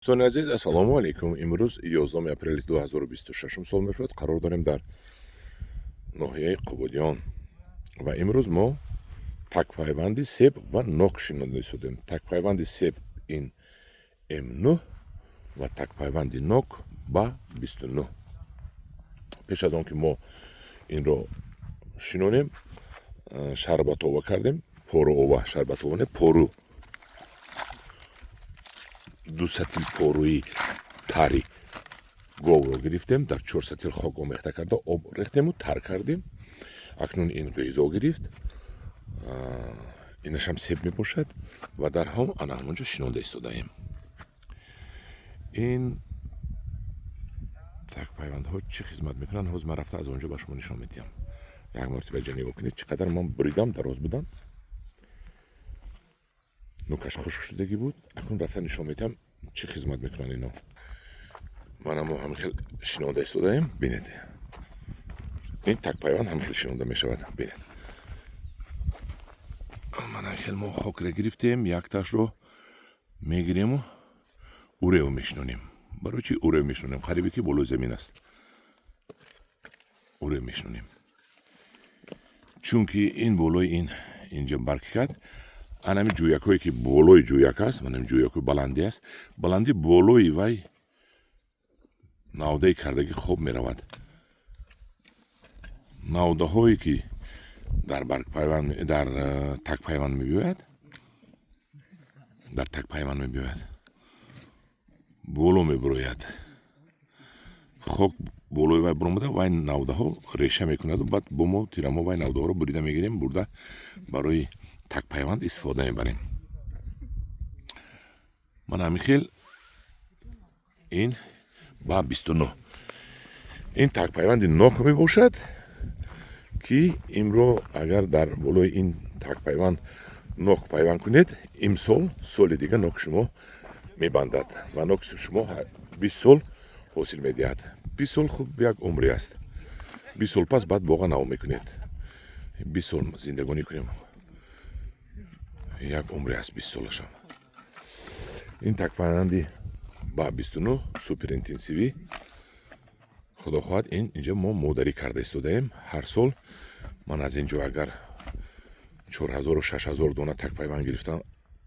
Дӯстони азиз, ассалому алайкум. Имрӯз 11 апрели 2026 сол мешавад. Қарор дорем дар ноҳияи Қубодиён ва имрӯз мо такпайванди себ ва нок шинонда истодем. Такпайванди себ ин М9 ва такпайванди нок ба 29. Пеш аз он ки мо инро шинонем, шарбатова кардем, поруова, шарбатова не, пору, 2 сатил поруи тари говро гирифтем, дар 4 сатил хок омехта карда, об рехтему тар кардем. Акнун ин ғизо гирифт, инашам себ мебошад ва дар ҳам ана ҳамонҷо шинонда истодаем. Ин такпайвандҳо чӣ хизмат мекунанд, ҳозир ман рафта аз он ҷо ба шумо нишон медиҳам. Як мартиба ҷа нигоҳ кунед, чӣ қадар ман буридам, дароз буданд, нукаш хушк шудагӣ буд. Акнун рафта нишон медиҳам, чӣ хизмат мекунанд ино. Мана мо ҳамин хел шинонда истодаем. Бинед, ин такпайванд ҳамин хел шинонда мешавад. Бинед, мана хел мо хокра гирифтем, якташро мегирему урео мешинонем. Барои чи урео мешинонем? Қарибе ки болои замин аст. Урео мешинонем, чунки ин болои ин инҷа барк кард. Анами ҷӯякҳое ки болои ҷӯяк аст, манами ҷӯякҳои баландӣ аст, баландӣ болои вай навдаи кардагӣ хоб меравад. Навдаҳое ки дар баргпайванд, дар такпайванд мебиёяд, дар такпайванд мебиёяд, боло мебурояд. Хок болои вай буромада, вай навдаҳо реша мекунаду баъд бо мо тирамо вай навдаҳоро бурида мегирем, бурда барои такпайванд истифода мебарем. Ман ҳамин хел ин ба 29, ин такпайванди нок мебошад, ки имро агар дар болои ин такпайванд нок пайванд кунед, имсол, соли дига нок шумо мебандад ва нок шумо 20 сол ҳосил медиҳад. 20 сол хуб як умре аст. 20 сол пас баъд боға нав мекунед. 20 сол зиндагонӣ кунем, як умре аст 20 солашам. Ин такпайванди ба 29 супер интенсивӣ, худо хоҳад, ин инҷа мо модарӣ карда истодаем. Ҳар сол ман аз ин ҷо агар 4000-у 6000 дона такпайванд гирифтам,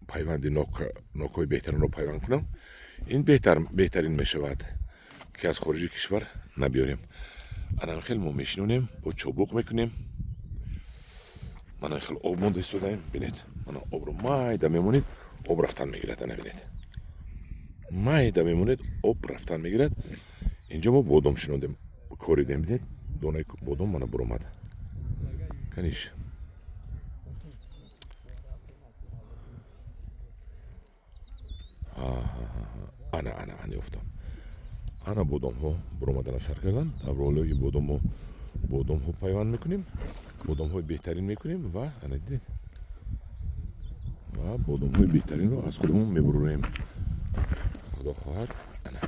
пайванди нокҳои беҳтаринро пайванд кунам, ин беҳтарин мешавад, ки аз хориҷи кишвар набиёрем. Анам хел мо мешинонем, бо чобуқ мекунем. Мана хел об монда истодаем. Бинед, мана обро майда мемонед, об рафтан мегирад. Ана бинед, майда мемонед, об рафтан мегирад. Инҷо мо бодом шинондем, коридем. Бинед, донаи бодом мана буромад. Каниш, ана, ана, ана ёфтам. Ана бодомҳо буромадана сар кардан. Дар болои бодом мо бодомҳо пайванд мекунем, бодомҳои беҳтарин мекунем ва ана дидед, ва бодомҳои беҳтаринро аз худамон мебурорем, худо хоҳад. Ана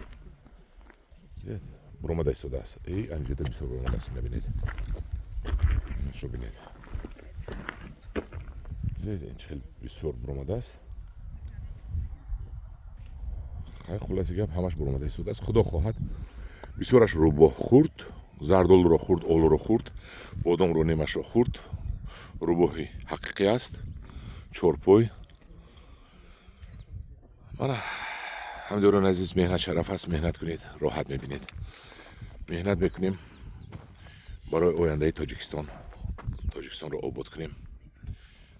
дидед, буромада истодааст. Эй, анҷода бисёр буромадааст. Ина бинед, инашро бинед. Дидед, ин чӣ хел бисёр буромадааст? Хай, хулоси гап, ҳамаш буромада истодааст. Худо хоҳад, бисёраш рӯбоҳ хӯрд, зардолуро хӯрд, олуро хӯрд, бодомро немашро хӯрд. Рӯбоҳи ҳақиқӣ аст, чорпой. Мана, ҳамдиёрони азиз, меҳнат шараф аст. Меҳнат кунед, роҳат мебинед. Меҳнат мекунем барои ояндаи Тоҷикистон, Тоҷикистонро обод кунем.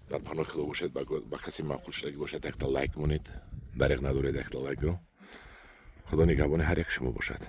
Дар паноҳи Худо бошед. Ба касе маъқул шудагӣ бошад, якта лайк монед. Дареғ надоред якта лайкро. Худо нигаҳбони ҳар як шумо бошад.